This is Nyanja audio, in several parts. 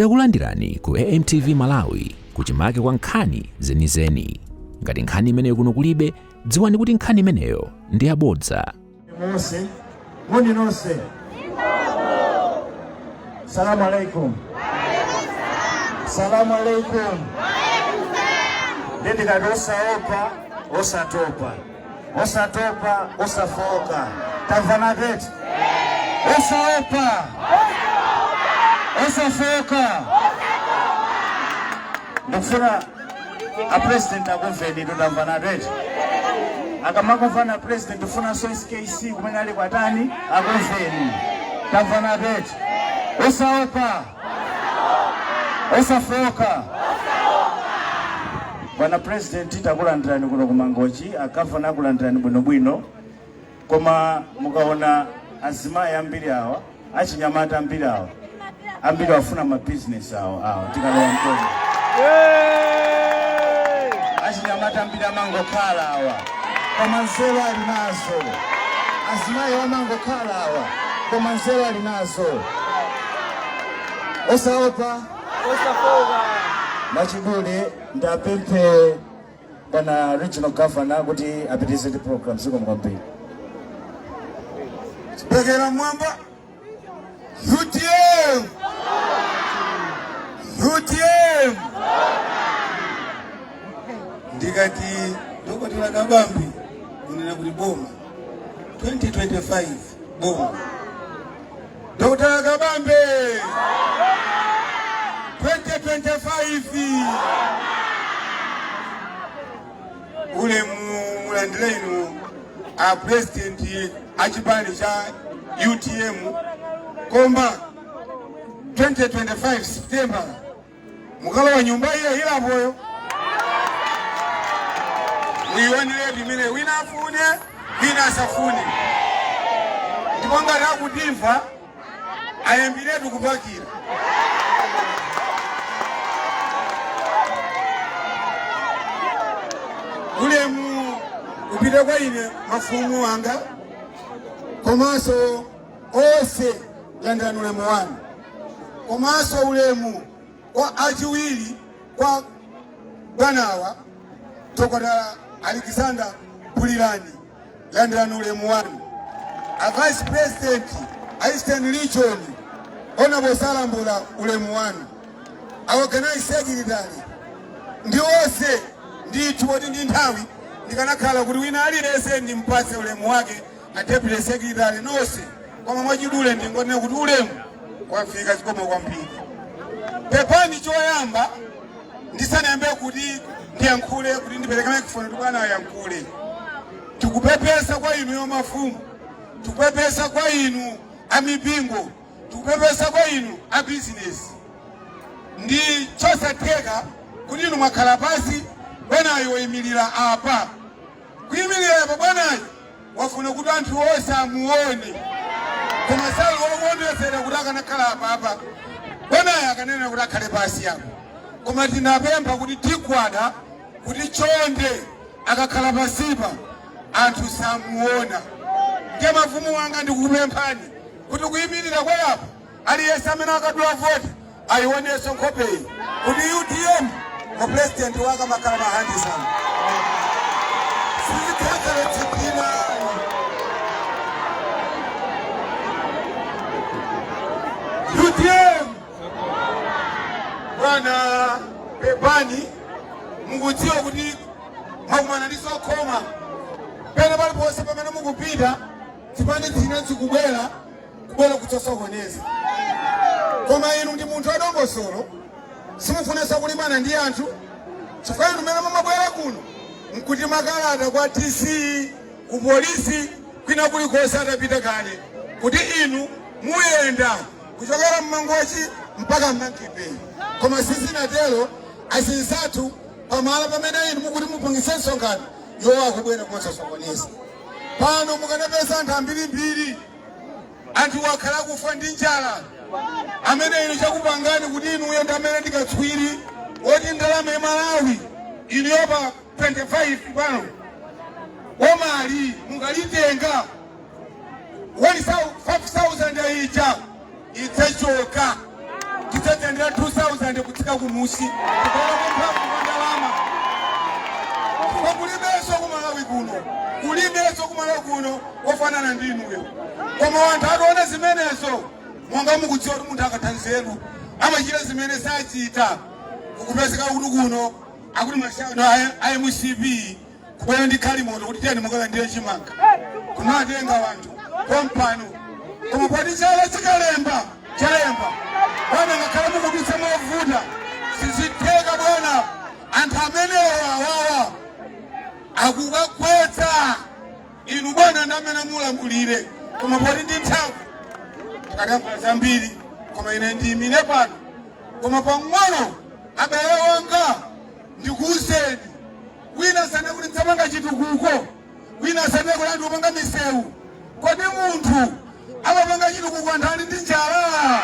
Takulandirani ku AMTV Malawi kuchimake kwa nkhani zenizeni. Ngati nkhani imeneyo kuno kulibe, dziwani kuti nkhani imeneyo ndi yabodza. Mose, moni nonse. Salamu alaikum. Salamu alaikum. Ndikati osaopa, osatopa. Osatopa, osafoka. Tamvana eti? Osaopa. Osafoka. Ndikufuna a president akumveni, tamvana eti? Akamakumvana president, ufunanso SKC kumene ali kwatani akumveni. Tamvana eti? Osaopa, osafoka. Bwana President, takulandirani kuno ku Mangochi. Agavana akulandirani bwinobwino, koma mukaona azimayi ambiri awa, achinyamata ambiri awa, ambiri afuna mabizinesi awo awa. Tikalowa mkono, achinyamata ambiri amangokhala awa, koma nzeru ali nazo. Azimayi amangokhala awa, koma nzeru ali nazo. Osaopa, mwachidule ndapemphe bwana regional governor kuti apitirize ndi program. Zikomo kwambiri. Pekera mwamba. UTM, UTM. Ndikati Dokotela Kabambe, kunena kuti boma 2025, boma Dokotela Kabambe 2025. Ulemu mulandire inu a president a chipani cha UTM, koma 2025 September mukalowa nyumba iya ilapoyo, muioneretu imene wina afune, wina asafune. Ndipo ngati akutimva, ayambiretu kupakira. Ulemu upite kwa ine mafumu anga komanso onse, landirani ulemu wanu, komanso ulemu kwa achiwiri kwa bwanawa, Dr. Alexander Bulirani, landirani ulemu wanu. A vice president a Eastern Region, Honorable Salambula, ulemu wanu. A organizing secretary ndi onse ndithu, poti ndi nthawi, ndikanakhala kuti wina aliyense ndimpatse ulemu wake, a deputy secretary nonse, koma mwachidule ndingonena kuti ulemu wafika. Zikomo kwambiri. Pepani, choyamba ndisanayambe kuti ndiyankhule, kuti ndipereke microphone kuti bwana ayankhule, tikupepesa kwa inu mafumu, tikupepesa kwa inu amipingo, tikupepesa kwa inu a business. Ndi chosatheka kuti inu mwakhala pasi, bwanayo wayimirira apa. Kuyimirira apa, bwanayo wafuna kuti anthu onse amuone, koma sali wokondwesera kuti akanakhala apapa. Bwanayo akanena kuti akhale pasi apo, koma tinapempha kuti tigwada kuti chonde, akakhala pasipa anthu samuona. Ndiye mafumu wanga, ndikukupemphani kuti kuyimirira kwayapo, aliyense amene akadula voti ayionenso nkhopeyi kuti UTM mu president wake amakhala ma handsome, sizikhala tsipina. UTM. Bwana, pepani, mukudziwa kuti mwakumana ndi zokhoma pena paliponse pamene mukupita. Zipani zina zikubwera kubwera kudzasokoneza, koma inu ndi munthu wadongosolo, simufunanso kulimbana ndi anthu, chifukwa inu mmene mumabwera kuno nkuti makalata kwa DC, ku polisi, kwina kulikonse atapita kale kuti inu muyenda kuchokera mMangochi mpaka mMonkey Bay, koma sizinatero. Azinzathu pamalo pamene inu mukuti mupangitse msonkhano, iwo akubwera kumadzasokoneza. Pano mukanapeza anthu ambirimbiri, anthu wakhala kufa ndi njala, amene inu chakupangani kuti inuyo ndi amene ndikatswiri woti ndalama ya Malawi inuyo pa 25 pano omali mungalitenga 5000 ija idzachoka. Tidzadzandira 2000 kutsika kumusi, tikaona mphamvu kwa ndalama, chifukwa kulibenso kumalawi kuno, kulibenso kumalawi kuno ofanana ndi inuyo. Koma anthu ataona zimenezo, monga mukudziwa kuti munthu akatha nzeru amachita zimene sachita, kukupezeka kuti kuno akuti mashano a MCP kubwera ndi galimoto kuti tiyeni mukalandire chimanga, kumatenga wanthu pompano. Koma poti chala chikalemba chalemba, bwana, ngakhale mukudutsa movuta, sizitheka bwana. Anthu amenewo awawa akukagwetsa inu bwana, ndi amene mulamulire. Koma poti ndi nthawi, tikadayankhula zambiri, koma ine ndiyimire pano. Koma pang'ono, abale wanga, ndikuwuzeni, wina sane kuti ndzapanga chitukuko, wina sane kuti anthu opanga misewu. Kodi munthu amapanga chitukuko anthu ali ndi njala?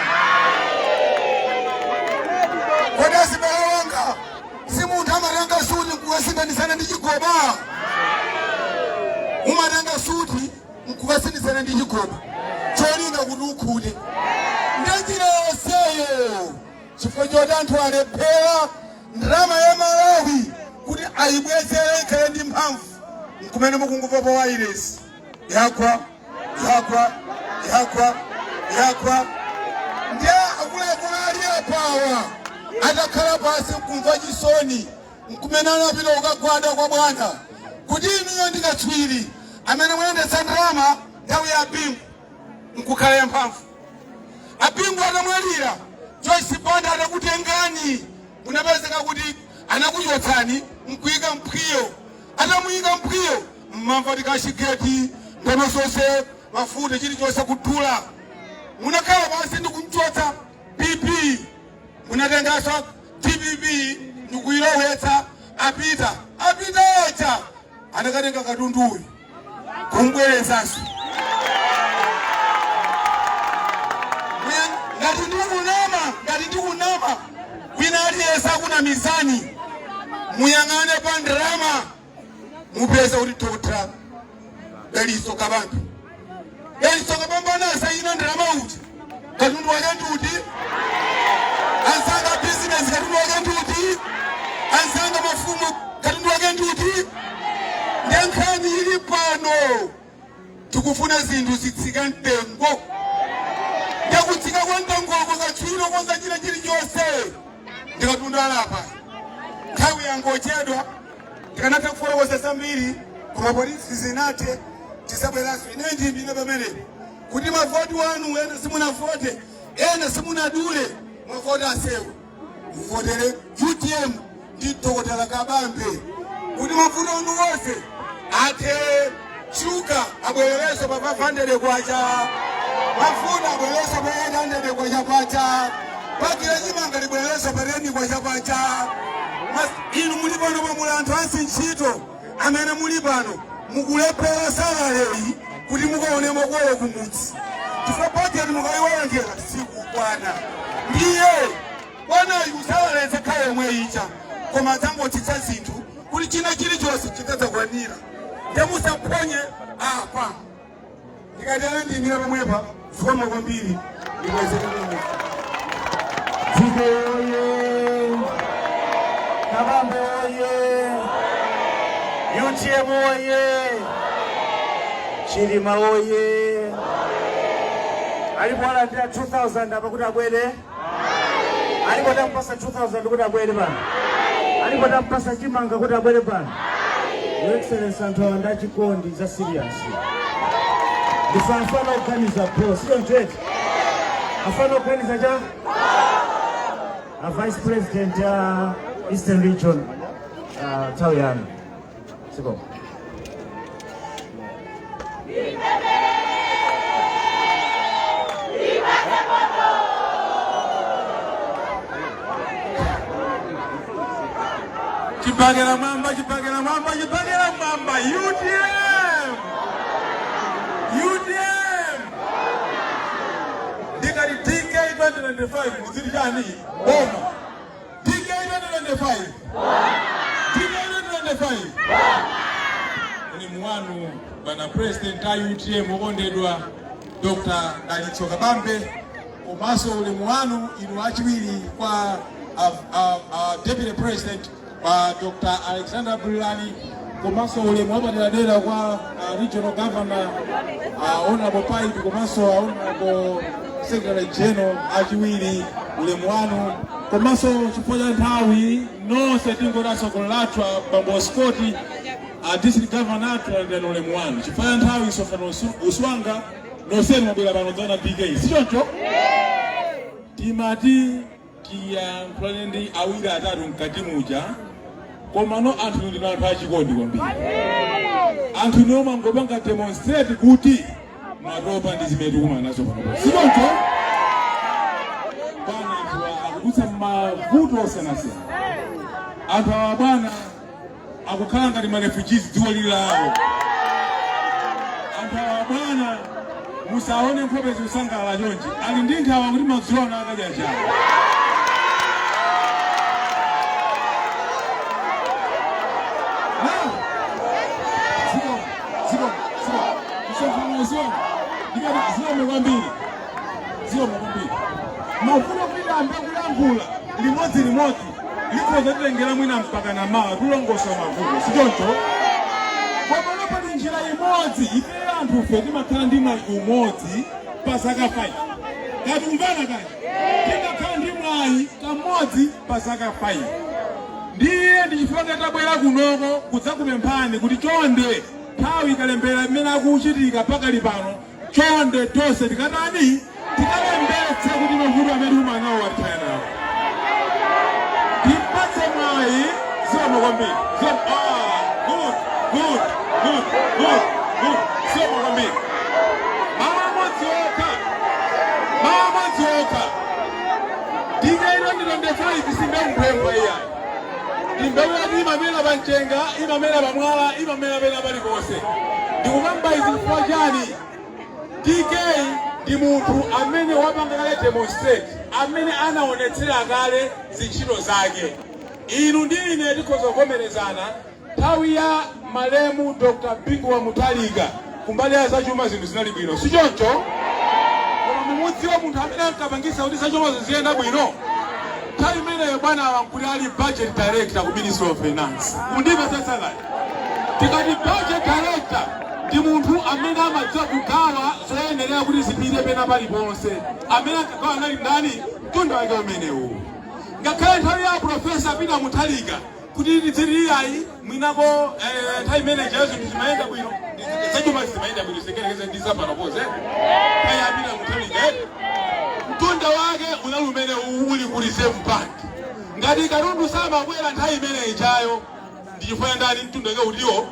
Kodi azibale wanga, si munthu amatenga suti nkukasinthanisana ndi chigoba? Umatenga suti nkukasinthanisana ndi chigoba cholinga kuti ukhute. Ndi njira yonseyo, chifukwa choti anthu alephera ndalama ya Malawi kuti ayibwezere ikhale ndi mphamvu, nkumene mukungumva pa wailesi, yagwa, yagwa, yagwa, yagwa. Ndiye akuluakulu ali apawa atakhala pasi nkumva chisoni, nkumene anapita kukagwada kwa bwana kuti inuyo ndi katswiri amene muyendetsa ndalama nthawi ya Bingu nkukhala ya mphamvu. Abingu atamwalira, Joyce Banda atakutengani, munapezeka kuti anakuchotsani nkuyika mphwiyo. Atamuyika mphwiyo, mmamva tikashigeti, ndalama zonse, mafuta, chilichonse kudula. Munakhala pansi ndikumchotsa PP, munatenganso DPP ndikuyilowetsa. Apita, apita aja anakatenga katundu uyu kumbwerezanso. Ngati ndikunama, ngati ndikunama, wina aliyense akunamizani. Muyang'ane pa ndalama, mupeza kuti Dr. Dalitso Kabambe, Dalitso Kabambe anasayina ndalama uti? Katundu wake nduti? Anzanga business, katundu wake nduti? Anzanga mafumu, katundu wake nduti? Nkhani ili pano, tikufuna zinthu zitsika mtengo. Ndikutsika kwa mtengoko, katswiri konza china chilichonse ndikatundu alapa. Nthawi yangochedwa, tikanatha kufotokoza zambiri, koma polisi zinathe, tisabweranso. Ine ndiyimire pamenepo kuti mavoti wanu, ena simunavote, ena simunadule mavoti asewu, muvotere UTM ndi Dr. Kabambe kuti mavuto anu wonse athe. Shuga abwererenso pa 500 kwacha, mafuta abwererenso pa 800 kwacha pacha, pakila chimanga libwererenso pa 10 kwacha pacha. Inu muli pano, pamuli anthu ansi ntchito amene muli pano, mukulephera salary kuti mukaone makolo kumudzi, chifukwa budget mukayiwerengera sikukwana. Ndiye bwanayu salary idzakhala yomwe ija, koma adzangotsitsa zinthu kuti china chilichonse chidzadzakwanira. Ndiye musaphonye apa. Ndikati ana, ndiyimira pamwepa. Zikomo kwambiri, ndikwezere. Dziko oye! Kabambe oye! UTM oye! Chilima oye! Alipo alandira 2000 apa kuti abwere? Alipo tampasa 2000 kuti abwere pano? Alipo tampasa chimanga kuti abwere pano? Your Excellency, anthu awa ndachikondi za serious. Ndife afana kuganiza bro, sio ntete? Afana kuganiza cha? A Vice President ya Eastern Region, nthawi yanu. Siko. Chibakera mwamba, chibakera mwamba, chibakera mwamba! UTM, UTM! Ndikati DK 2025, muziti chani? Boma. DK 2025, DK 2025. Ulemu wanu bwana President a UTM okondedwa Dr. Dalitso Kabambe. Komanso ulemu wanu inu achiwiri kwa Deputy President, Dr. Alexander Brilani. Komanso ulemu wapaderadera kwa Regional Governor, Honorable Pipe, komanso Honorable Secretary General achiwiri, ulemu wanu. Komanso chifukwa cha nthawi, nonse tingoti atsogoleri athu, Bambo Scott, a District Governor athu, landani ulemu wanu. Chifukwa cha nthawi, msonkhano uswanga. Nonsenu mwabwera pano dzaona DK, sichoncho? Timati tiyankhulane ndi awiri atatu mkati muja, komano anthu ndinu anthu achikondi kwambiri. Anthu niwo mangopanga demonstrate kuti mwatopa ndi zimene tikumana nazo panopo, sichoncho? Bwana, anthu akudutsa mavuto osiyanasiyana. Anthu awa, bwana, akukhala ngati ma refugees dziko lili lawo. Anthu awa, bwana, musaone nkhope zikusangalala chonchi, ali ndi nkhawa kuti madzulo ano akadya chani. Now, ziko ziko ziko msonkhano uziona ndikati zikome kwambiri, zikome kwambiri. Mavuto kuti ambe kuyankhula limodzi limodzi likhoza titengera mwina mpaka na mawa tulongosa mavuto, sichoncho? Komano pali njira imodzi. Ife anthufe timakhala ndi mwayi umodzi pa zaka 5. Katumvana kani? Timakhala ndi mwayi kamodzi pa zaka 5. Ndiye ndichifukwa tabwera kunoko kudzakupemphani kuti chonde, nthawi ikalembera imene akuchitika pakali pano, chonde tonse tikatani? Tikalembetse kuti mavuto amene tikumana nawo atithane nawo, timpatse mwayi. Zikomo kwambiri. Ah, good, good, good, good, good. Zikomo kwambiri. Mawu amodzi okha, mawu amodzi okha. DK 2025 si mbewu mphwemphwe iyayi. Ndi mbewu yati imamera pa mchenga, imamera pa mwala, imamera pena paliponse. Ndikukamba izi chifukwa chani? DK ndi munthu amene wapanga kale demonstrate, amene anaonetsera kale zintchito zake. Inu ndi ine tikhoza kuvomerezana, nthawi ya malemu Dr. Bingu wa Mutharika, kumbali ya zachuma zinthu zinali bwino, sichoncho? Koma mumudziwa munthu amene ankapangisa kuti zachumazo ziyenda bwino nthawi imeneyo, bwana, nkuti ali budget director ku Ministry of Finance. Mundimvetsetsa kale? Tikati budget director, ndi munthu amene amadziwa kugawa zoyenerera kuti zipite pena paliponse. Amene ankagawa anali ndani? Mtunda wake umenewu. Ngakhale nthawi ya Professor Peter Mutharika, kuti tidziti iyayi, mwinako nthawi imene jayo zinthu zimayenda bwino, zachuma zimayenda bwino, zikelekeze ndi zapano poze, nthawi ya Peter Mutharika, mtunda wake unali umene uli ku Reserve Bank. Ngati katundu samakwera nthawi imene ichayo, ndi chifukwa ndani? Mtunda wake utiwo.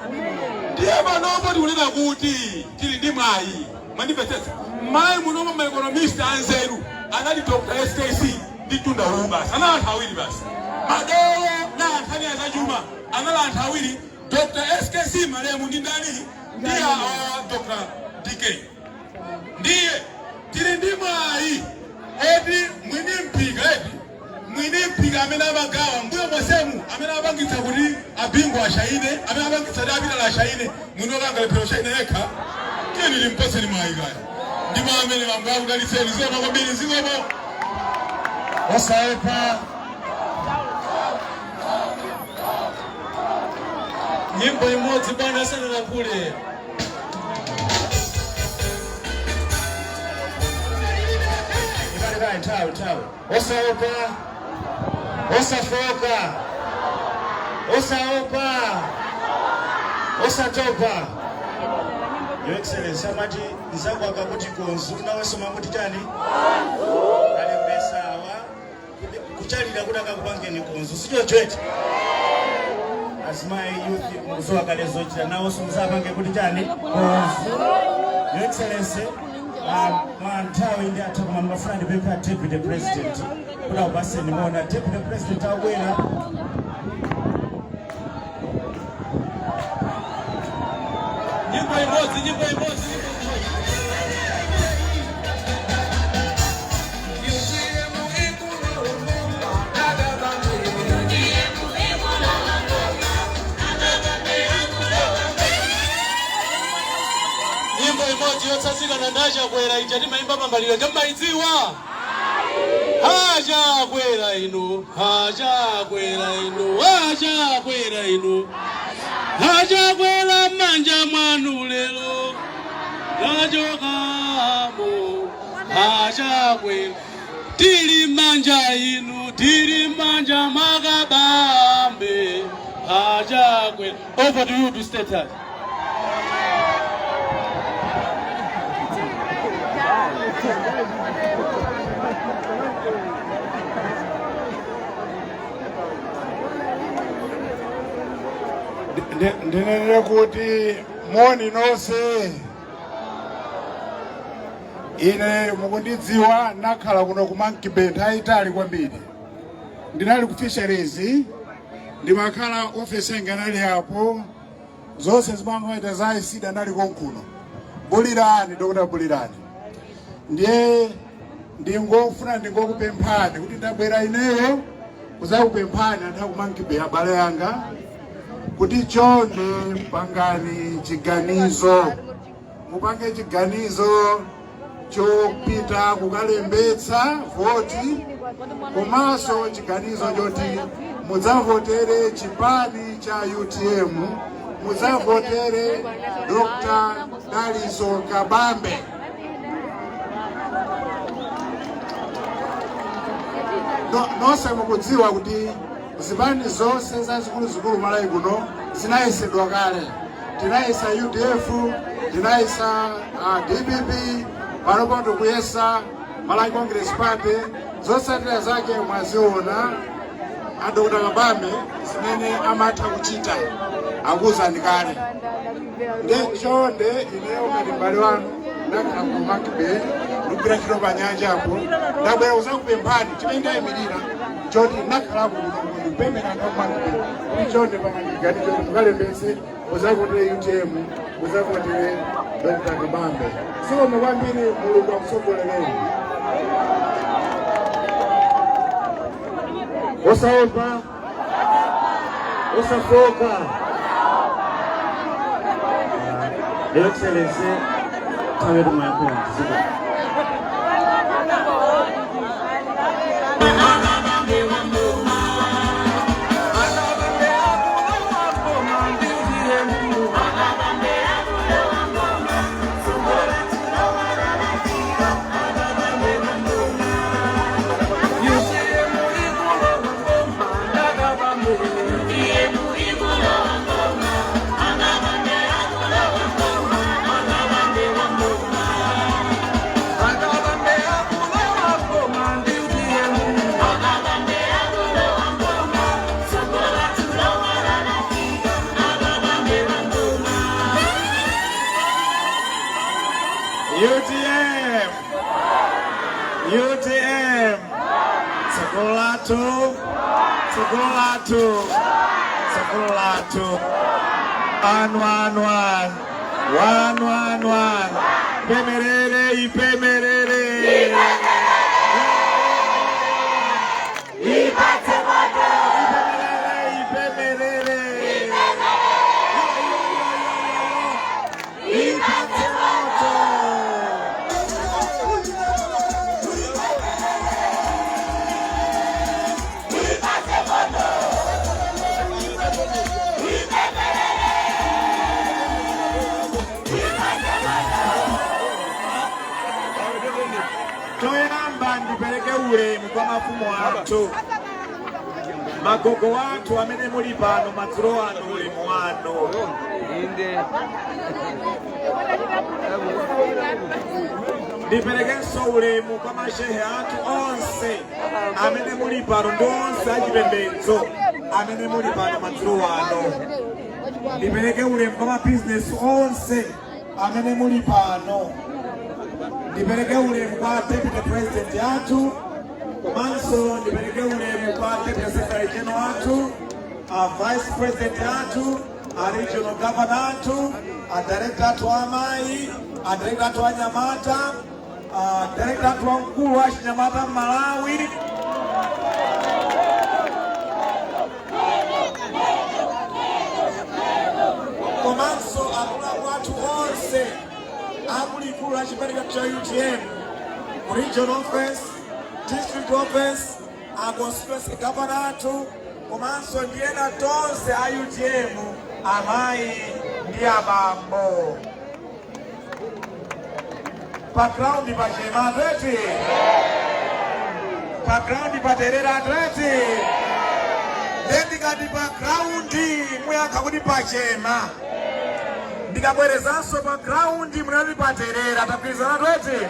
Ndiye panopo tikunena kuti tili ndi mwayi. Mwandimvetsetsa? Mmayi munomo ma economist anzeru anali Dr. SKC ndi mtunda uwu basi. Anali anthu awiri basi. Madolo na anthani azachuma anali anthu awiri, Dr. SKC malemu ndi ndani? Ndi Dr. DK. Ndiye tili ndi mwayi eti mwini mphika, eti mwini mphika amene amagawa mbuyo mosemu, amene amapangitsa kuti abingu ashaine, amene amapangitsa kuti apitala ashaine, mwini wakangalephero shaine yekha. Tiyeni timpatseni mwayi kaya ndi mawu amene. Mambo akudalitseni. Zikomo kwambiri, zikomo. Osaopa. Nyimbo imodzi, bwana asanalankhule. Ibali nthawi, nthawi. Osaopa, osafoka, osaopa, osatopa. Your Excellency, amati nzako akakuti konzu, nawenso makuti chani? Alembesawa kuchalira kuti akakupangeni konzu, sichochwete? Azimayi, youth, mukuzowa kale zochita, nawonso musapange kuti chani? Konzu. Your Excellency, mwa nthawi ndi atha, koma ndimafuna ndipempha Deputy President kuti akupaseni mona. Deputy President akubwera. Nyimbo imodzi, nyimbo imodzi, nyimbo imodzi. Nyimbo imodzi yotsanzikana ndachakwera ija timayimba pambaliro, ndimmayidziwa. Achakwera inu, achakwera inu, achakwera inu, achakwera manja mwanu lero tachokamo. Achakwera tili manja inu, tili manja mwakabambe achakwera. Over to you to state that. Ndinenere kuti moni nonse. Ine mukundidziwa, nakhala kuno ku Monkey Bay nthawi itali kwambiri. Ndinali ku fisheries, ndimakhala ofesi yanga inali apo, zonse zimangoita za ICD anali konkuno. Bulirani, Dr. Bulirani. Ndiye ndingofuna ndingokupemphani kuti ndabwera ineyo kuzakupemphani anthu aku Monkey Bay, abale yanga, kuti chonde pangani chiganizo, mupange chiganizo chopita kukalembetsa voti, komanso chiganizo choti mudzavotere chipani cha UTM, mudzavotere Dr. Daliso Kabambe. Nonse mukudziwa kuti zipani zonse zazikuluzikulu Malawi kuno zinayesedwa kale. Tinayesa UDF, tinayesa DPP, panopo tikuyesa Malawi Congress Party. Zotsatira zake mwaziona. A Dr. Kabambe zimene amatha kuchita akuwuzani kale. Nde chonde, ineyo ngati m'bale wanu, ndakhala ku Monkey Bay, ndikugwira ntchito pa nyanja apo, ndabwera kuzakupemphani. Chimene ndayimirira choti ndakhalako kuno, ndikupemphera anthu aku Monkey Bay kuti chonde pangani chiganizo choti mukalembetse, muzavotere UTM, muzavotere Dr. Kabambe. Zikomo kwambiri, Mulungu akutsogolereni. Osaopa, Osafoka. Your Excellency, nthawi yoti mwayankhula ndiziko. UTM, UTM, tsogolo lathu, tsogolo lathu, tsogolo lathu. One, one, one, one, one, one. Ipemerere, ipemerere. Ipemerere, ipemerere. Ipate moto. Toyamba ndipereke ulemu kwa mafumu athu, magogo athu amene muli pano madzulo ano, ulemu wanu. Ndiperekenso ulemu kwa mashehe athu onse amene muli pano ndi onse achipembedzo amene muli pano madzulo ano. Ndipereke ulemu kwa mabizinesi onse amene muli pano. Ndipereke ulemu kwa deputy president athu, komanso ndipereke ulemu kwa deputy secretary general athu, a vice president athu, a regional governor athu, a director athu amayi, a director athu anyamata, a director athu wamkulu wa chinyamata m'Malawi. Komanso akuluakulu athu onse akulikulu la chipani cha UTM ku regional office. District office, a constituency governor athu, komanso ndi ena tonse a UTM, amayi ndi abambo. Pa ground pachema eti, pa ground paterera eti. Ndikati pa ground muyankha kuti pachema, ndikabwerezanso pa ground munati paterera. Tagwirizana eti?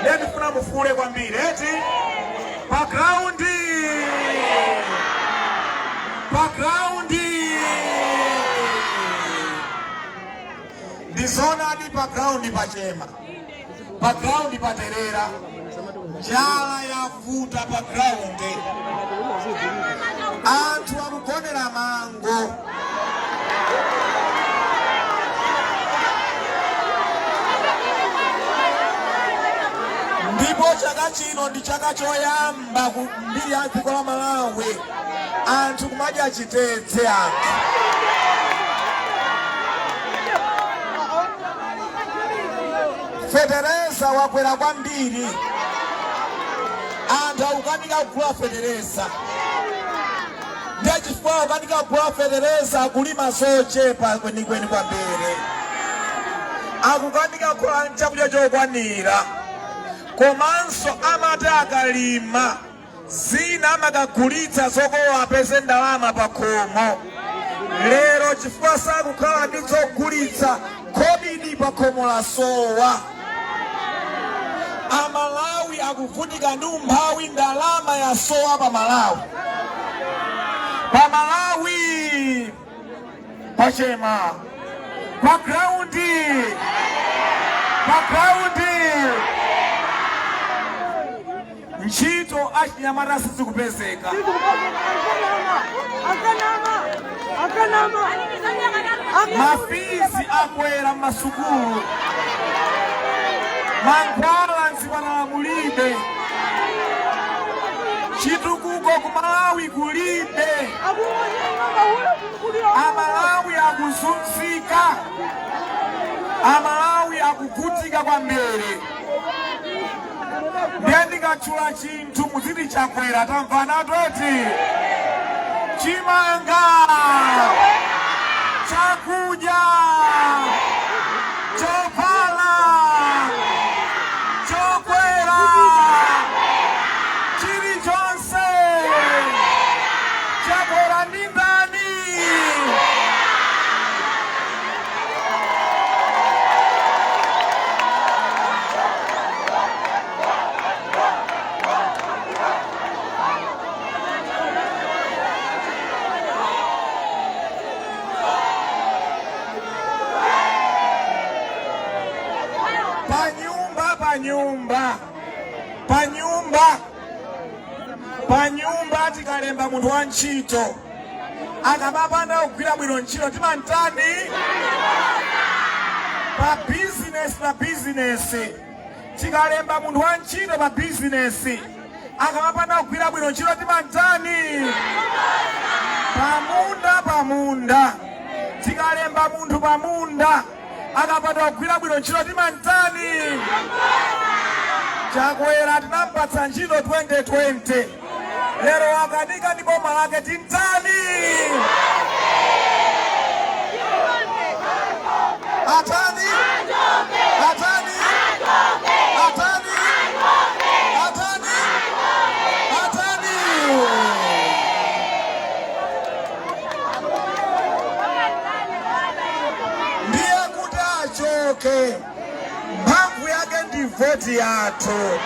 Ndiye ndifuna mufuule kwambiri eti. Pa ground, pa ground. Ndizoonadi, pa ground pachema, pa ground paterera, njala yavuta pa ground, anthu akugonera mango. Ndipo chaka chino ndi chaka choyamba ku mbiri ya dziko la Malawi anthu kumadya chitedze. Anthu fetereza wakwera kwambiri, anthu akukanika kugula fetereza. Ndiye chifukwa akukanika kugula fetereza, akulima zochepa kwenikweni kwambiri, akukanika kugula chakudya chokwanira. Komanso amati akalima zina amakagulitsa zokolola apeze ndalama pa khomo. Lero chifukwa sakukhala ndi zogulitsa, khobidi pa khomo lasowa. Amalawi akuvutika ndi umphawi, ndalama yasowa pa Malawi. Pa Malawi pachema, pa ground, pa ground. Ntchito achinyamata sizikupezeka. Ma fees akwera m'masukulu, mankhwala mzipatala mulibe, chitukuko ku Malawi kulibe, Amalawi akuzunzika, Amalawi akuvutika kwambiri. Ndiye ndikatchula chinthu muziti chakwera. Tamvana eti? Chimanga, chakudya, chovala, chokwera, chilichonse chakwera ndi ndani? Panyumba, panyumba, panyumba, panyumba, tikalemba munthu wa ntchito akamapanda kugwira bwino ntchito timantani? Pa bizinesi, pa bizinesi, tikalemba munthu wa ntchito pa bizinesi akamapanda kugwira bwino ntchito timantani? Pamunda, pamunda, tikalemba munthu pamunda akapanda kugwira bwino ntchito timantani? Chakwera tinampatsa ntchito 2020, lero akanika ndi boma lake, tintani? Atani? Atani? Atani? Atani? Atani? Ndiye kuti achoke, mphamvu yake ndi voti yathu.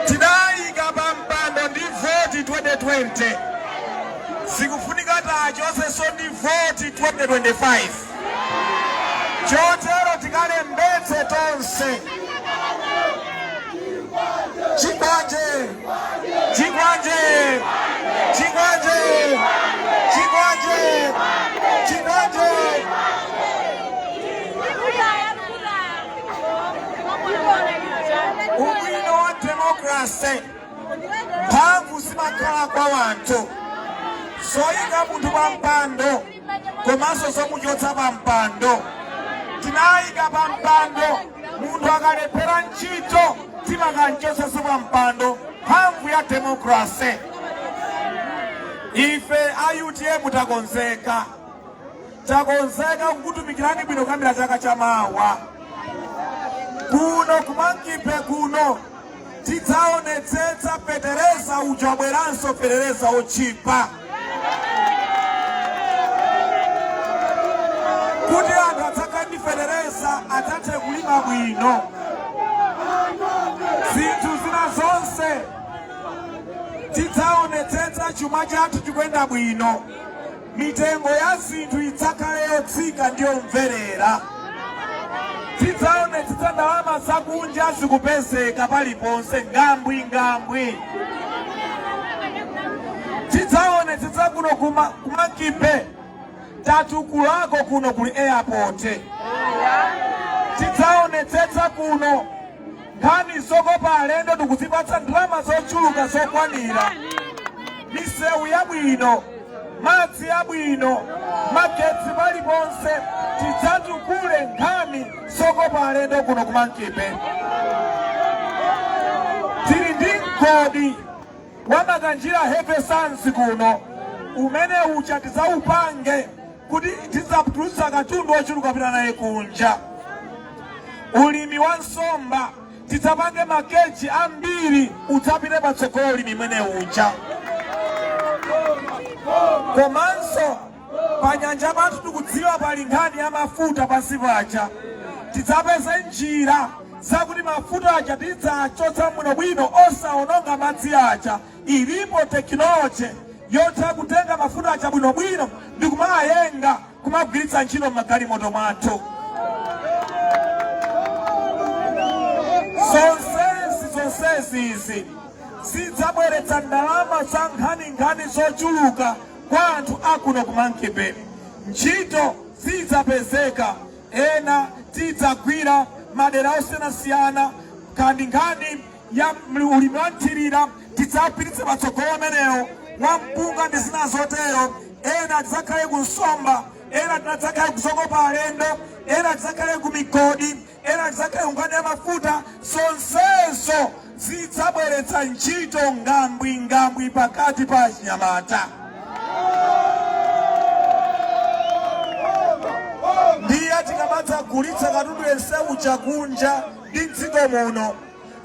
Tidayika pa mpando ndi voti 2020, zikufunika tachonsenso ndi voti 2025. Chotero tikalembetse tonse. Chikwanje, chikwanje, chikwanje, chikwanje, chikwanje. Ubwino wa democracy, mphamvu zimakhala kwa wanthu, zoyika munthu pa mpando komanso zomuchotsa pa mpando. Tinayika pa mpando munthu akalephera ntchito. Timakamchotsanso pa mpando, mphamvu ya democracy. Ife a UTM takonzeka, takonzeka kukutumikirani bwino kuyambira chaka chamawa. Kuno ku Monkey Bay kuno tidzaonetsetsa fetereza uja wabweranso, fetereza otchipa, kuti anthu adzakhale ndi fetereza, adzathe kulima bwino. Zinthu zina zonse tidzaonetsetsa chuma chathu chikuyenda bwino, mitengo ya zinthu idzakhale yotsika ndi yomverera. Tidzaonetsetsa ndalama zakunja zikupezeka paliponse ngambwi ngambwi. Tidzaonetsetsa kuno ku Monkey Bay tatukulako, kuno kuli airport. Tidzaonetsetsa kuno nkhani zokopa alendo tikuzipatsa ndalama zochuluka zokwanira, misewu yabwino, madzi abwino, magetsi paliponse. Tidzatukule nkhani zokopa alendo kuno ku Monkey Bay. Tili ndi mgodi wa Makanjira Heavy Sands kuno, umene ucha tidzaupange kuti tidzatulutsa katundu ochuluka pita naye kunja. Ulimi wa nsomba tidzapange ma cage ambiri, udzapite patsogolo ulimi mwene uja. Komanso pa nyanja pathu tikudziwa pali nkhani ya mafuta pansi paja. Tidzapeze njira zakuti mafuta aja tidzachotsa bwinobwino osawononga madzi aja. Ilipo technology yotha kutenga mafuta aja bwinobwino ndi kumayenga, kumagwiritsa ntchito m'magalimoto mwathu. Zonsezi, zonsezi izi zidzabweretsa ndalama za nkhaninkhani zochuluka kwa anthu akuno ku Monkey Bay. Ntchito zidzapezeka, ena tidzagwira madera osiyanasiyana. Kandi nkhani ya ulimi wa nthirira tidzapititsa patsogolo amenewo, wa mpunga ndi zina zotero. Ena tidzakhale ku nsomba, ena tidzakhale kuzokopa alendo, ena tidzakhale ku migodi, ena tidzakhale ku nkhani ya mafuta. Zonsezo zidzabweretsa ntchito ngambwingambwi pakati pa achinyamata. Ndiye tikamadzagulitsa katundu yense uja kunja ndi mdziko muno,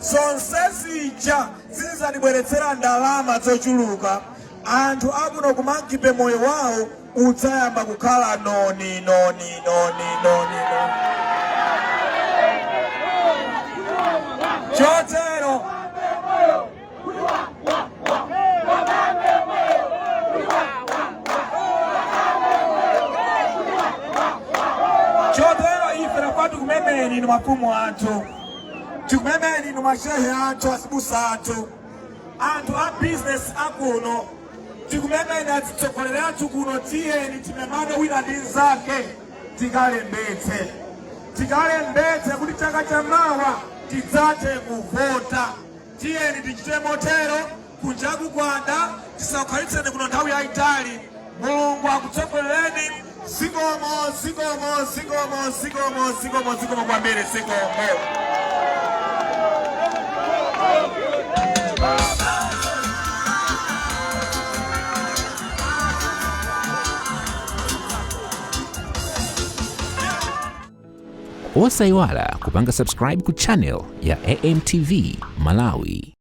zonse zija zidzatibweretsera ndalama zochuluka. Anthu akuno ku Monkey Bay moyo wawo udzayamba kukhala noni noni noni noni noni. Chotero ife tafa tikumemeni inu mafumu athu, tikumemeni inu mashehe athu, azibusa athu, anthu a business akuno, tikumemeni atsogoleri athu kuno. Tiyeni timemane wina ndi nzake, tikalembetse, tikalembetse kuti chaka chamawa tidzathe kuvota. Tiyeni tichite motero. Kunjaku kwada, tisakhalitseni kuno nthawi yayitali. Mulungu akutsogolereni. Zikomo, zikomo, zikomo, zikomo, zikomo, zikomo kwambiri, zikomo. Osayiwala kupanga subscribe ku channel ya AMTV Malawi.